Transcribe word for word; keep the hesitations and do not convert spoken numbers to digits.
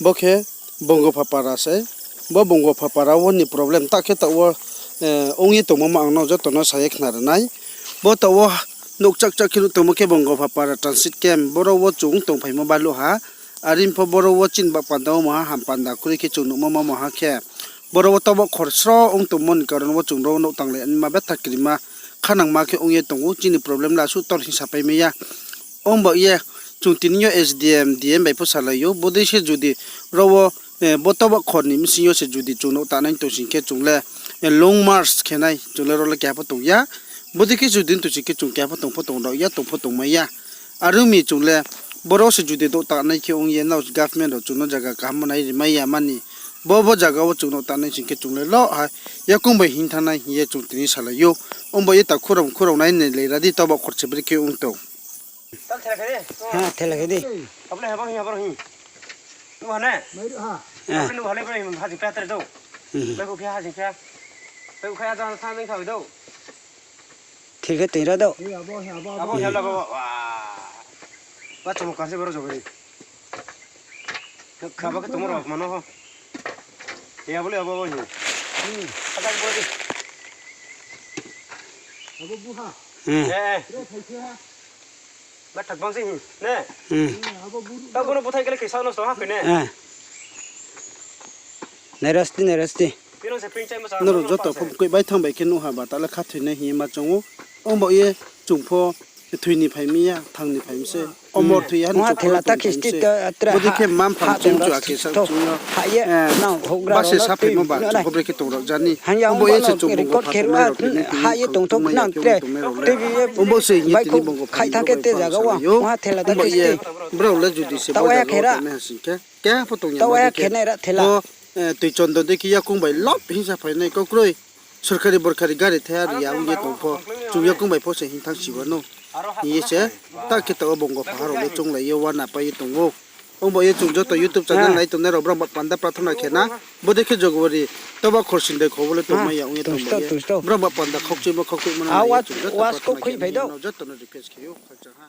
Bo khe Bongopha para se. Bo Bongopha para wo ni problem ta khe taoh wo, eh, ong ye tongmo ma ang no joto no sa ye khna ri nai. Bo taoh wo nouh chak chak khe nuh tongmo khe Bongopha para transit camp. Boro wo chung tongphaimo baluh ha. Are pho boro wo chini ba panda wo maha ham panda kroi khe chung nuhmo ma maha khe. Boro wo toba khor sro ong tongmo ni karon wo chung ro nouh tanglai ma betha krima khanangma khe ong ye tong ou, chini problem le asuh tor hing sapai mai ya. Ong ba ye, chung tini yo S D M, D M bai pho salai ou, bodei se judi ro wo, eh, bo toba khor ni bsing yo se judi chung nouh tanai tong sing khe chung le, eh, long march khe nai, chung le ro le keha pho tong ya. Bodei khe judi tong sing khe chung keha pho tong pho tong rao ya, tong pho tong mai ya. Are ong mi chung le, boro se judi nouh tanai khe ong ye, nrao government rao chung no zaga kaham nai ri mai ya mani. Bo, bo zaga wo chung nouh tanai sing khe chung le lo ha, yakoung bai hing thanng nai hing ye chung tini salai ou. Ong ba ye ta khurao khurao nai nai lai ra di, toba khor se bri khe ong tong. Ha, thela khe di. Abo le habo hing, abo hing. Nuh ha ne? Abo le nuh ha le bre hing ha jing phe tre do. Bai khu phe ha jing phe. Bai khu kha ya jang tha meng tha do. Thil khe tui ra do. Abo hing, abo hing. Ba chamo kasi boro jogri. Khaba khe tongmo rao mano ho. E abo le abo bo hi. Ada bo di. Abo buha. Eh. Ba thak bang se hi. Ne. Abo buha. Ta bono buthai kele kisa no so ha kene. Nerasti, nerasti. Nrao joto pho koi bai thang bai khe nuh ha ba ta le khathoi nai hing ye ma choung ou. Ong ba ye chung pho thoi ni phai mi ya, thang ni phai mi se. Omor thoi ya, ha thela ta khe sti ta atra. Bodei khe mam phang chung chu ake sa chung yo. Ba se sa phaimo ba chung pho bre khe tong rao jani. Ong ba ye se chung bongopha tongnai rao tini tini ha ye tongthok nang tre. Ong ba se ye tini bongopha khai thang khe te zaga wa. Ong ba ye brao le judi se bo zaga wo tongnai ha sing khe. Keha pho tong ya ma dei khe. Bo, eh, tui chondo dei khe yakoung bai lop hing sa phai nai kau kroi. Sorkari borkari gari thaiha ri ya ong ye tong pho. Chung yakoung bai pho se hing thanng si wa no. Hing ye se, ta khe taoh wo bongopha ha rao le chounglai ye uana pai ye tong ou. Ong ba ye chung joto YouTube channel nai tongnai rao brao ba panda prathona khe na. Bodei khe jogori, toba khor sindai kho bo le tongmai ya ong ye tong ba ye. Brao ba panda khaukchuimo khaukchuimo no nai ye chung joto prathona khe na, joto no request khe ou, khakchang ha.